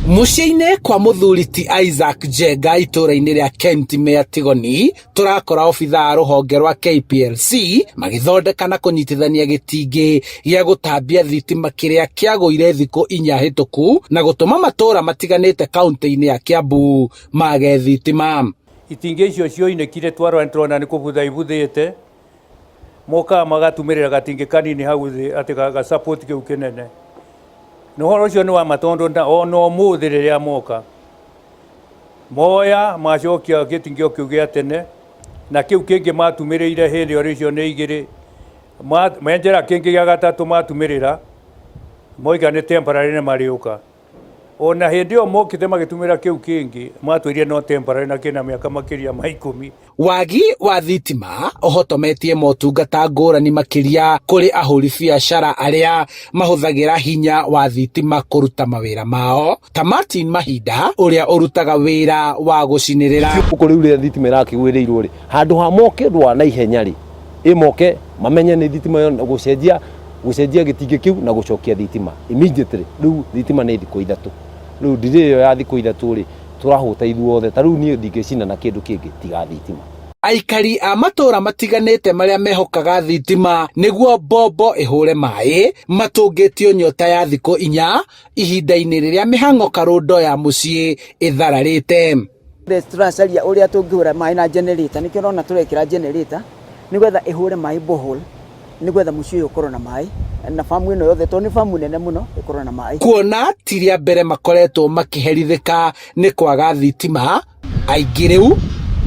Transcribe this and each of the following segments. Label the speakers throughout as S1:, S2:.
S1: Mũciĩ-inĩ kwa mũthuri ti Isaac Njenga itũũra-inĩ rĩa Kentimea Tigoni, tũrakora obithaa a rũhonge rwa KPLC magĩthondeka na kũnyitithania gĩtingĩ gĩa gũtambia thitima kĩrĩa kĩagũire thikũ inya hĩtũku na gũtũma matũũra matiganĩte kaunti-inĩ ya Kiambu mage thitima.
S2: Itingĩ icio cioinĩkire twarora nĩtũrona nĩ kũbutha ibuthĩte, mokaga magatumĩrĩra gatingĩ kanini hau thĩ atĩ ga support kĩu kĩnene. Na ũhoro ũcio nĩ wa ma tondũ ona ũmũthĩ rĩrĩa moka, moya macokia gĩtingĩ o kĩu gĩa tene, na kĩu kĩngĩ matumĩrĩire hĩndĩ ĩyo icio nĩ igĩrĩ, menjera kĩngĩ gĩa gatatũ matumĩrĩra, moiga nĩ temporary nĩ marĩũka. Ona hĩndĩ ĩyo mokĩte magĩtumĩra kĩu kĩngĩ, matwĩrire no temporary na kĩna mĩaka makĩria ma ikũmi.
S1: Wagi wa thitima ũhotometie motungata ngũrani makĩria kũrĩ ahũri biacara arĩa mahũthagĩra hinya wa thitima kũruta mawĩra mao ta Martin Mahinda ũrĩa ũrutaga wĩra wa gũcinĩrĩra.
S3: Gũkũ rĩu rĩrĩa thitima ĩrakĩgwĩrĩirwo rĩ, handũ ha moke ũndũ wa naihenya rĩ, ĩ moke mamenye nĩ thitima ĩyo gũcenjia gũcenjia gĩtingĩ kĩu na gũcokia thitima immediately. Rĩu thitima nĩ thikũ ithatũ, rĩu delay ĩyo ya thikũ ithatũ rĩ, tũrahũta ithuothe, ta rĩu niĩ ndingĩcina na kĩndũ kĩngĩ tiga thitima.
S1: Aikari a matũũra matiganĩte marĩa mehokaga thitima nĩguo mbombo ĩhũre maĩ matũngĩtio nyota ya thikũ inya ihinda-inĩ rĩrĩa mĩhang'o karũndo ya mũciĩ ĩthararĩte.
S4: Tũracaria ũrĩa tũngĩhũra maĩ na generator, nĩkĩo ũrona tũrekĩra generator nĩgetha ĩhũre maĩ borehole, nĩgetha mũciĩ ũyũ ũkorwo na maĩ na famu ĩno yothe, tondũ nĩ famu nene mũno, ĩkorwo na maĩ.
S1: Kuona ti rĩa mbere makoretwo makĩherithĩka nĩ kwaga thitima, aingĩ rĩu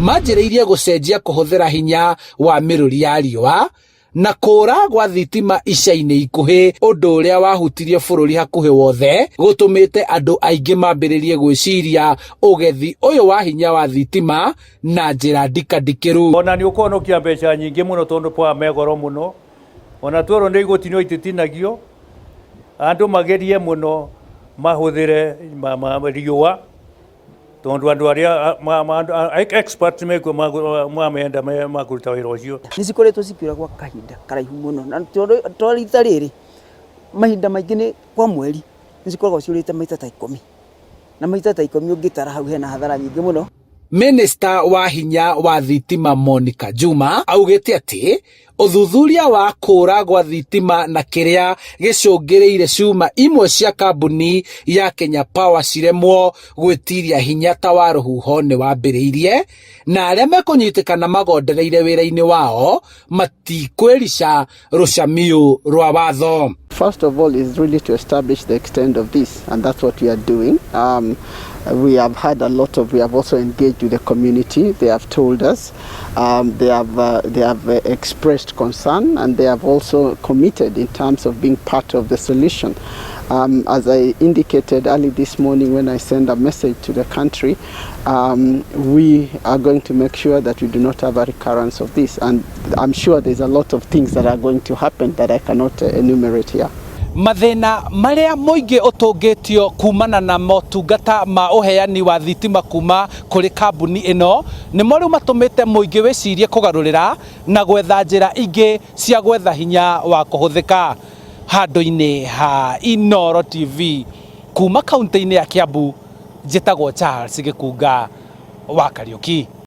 S1: manjĩrĩirie gũcenjia kũhũthĩra hinya wa mĩrũri ya riũa na kũra gwa thitima ica-inĩ ikuhĩ, ũndũ ũrĩa wahutirie bũrũri hakuhĩ wothe, gũtũmĩte andũ aingĩ mambĩrĩrie gwĩciria ũgethi ũyũ wa hinya wa thitima na njĩra ndikandikĩru.
S2: Ona nĩ ũkũhonokia mbeca nyingĩ mũno tondũ power me goro mũno, ona twerwo nĩ igũtinio ititinagio, andũ magerie mũno mahũthĩre riũa, tondũ andũ arĩa experts mekuo mamenda makũruta wĩra ũcio.
S4: Nĩ cikoretwo cikĩũra gwa kahinda karaihu mũno, na to rita rĩrĩ, mahinda maingĩ nĩ kwa mweri nĩ cikoragwo ciũrĩte maita ta ikũmi, na maita ta ikũmi ũngĩtara hau hena hathara nyingĩ mũno.
S1: Minista wa hinya wa thitima Monica Juma augĩte atĩ ũthuthuria wa kũra gwa thitima na kĩrĩa gĩcũngĩrĩire cuma imwe cia kambuni ya Kenya Power ciremwo gwĩtiria hinya ta wa rũhuho nĩ wambĩrĩirie, na arĩa mekũnyitĩkana magondereire wĩra-inĩ wao matikwĩrica rũcamiũ rwa watho.
S5: First of all is really to establish the extent of this, and that's what we are doing. We have had a lot of, we have also engaged with the community. They have told us, they have expressed concern, and they have also committed in terms of being part of the solution. As I indicated early this morning when I sent a message to the country, we are going to make sure that we do not have a recurrence of this. And I'm sure there's a lot of things that are going to happen that I cannot enumerate here.
S1: Mathĩna marĩa mũingĩ ũtũngĩtio kumana na motungata ma ũheani wa thitima kuma kũrĩ kambuni ĩno nĩmo rĩu matũmĩte mũingĩ wĩcirie kũgarũrĩra na gwetha njĩra ingĩ cia gwetha hinya wa kũhũthĩka. Handũ-inĩ ha Inooro TV kuma kaunti-inĩ ya Kiambu, njĩtagwo Charles Gĩkunga wa Kariũki.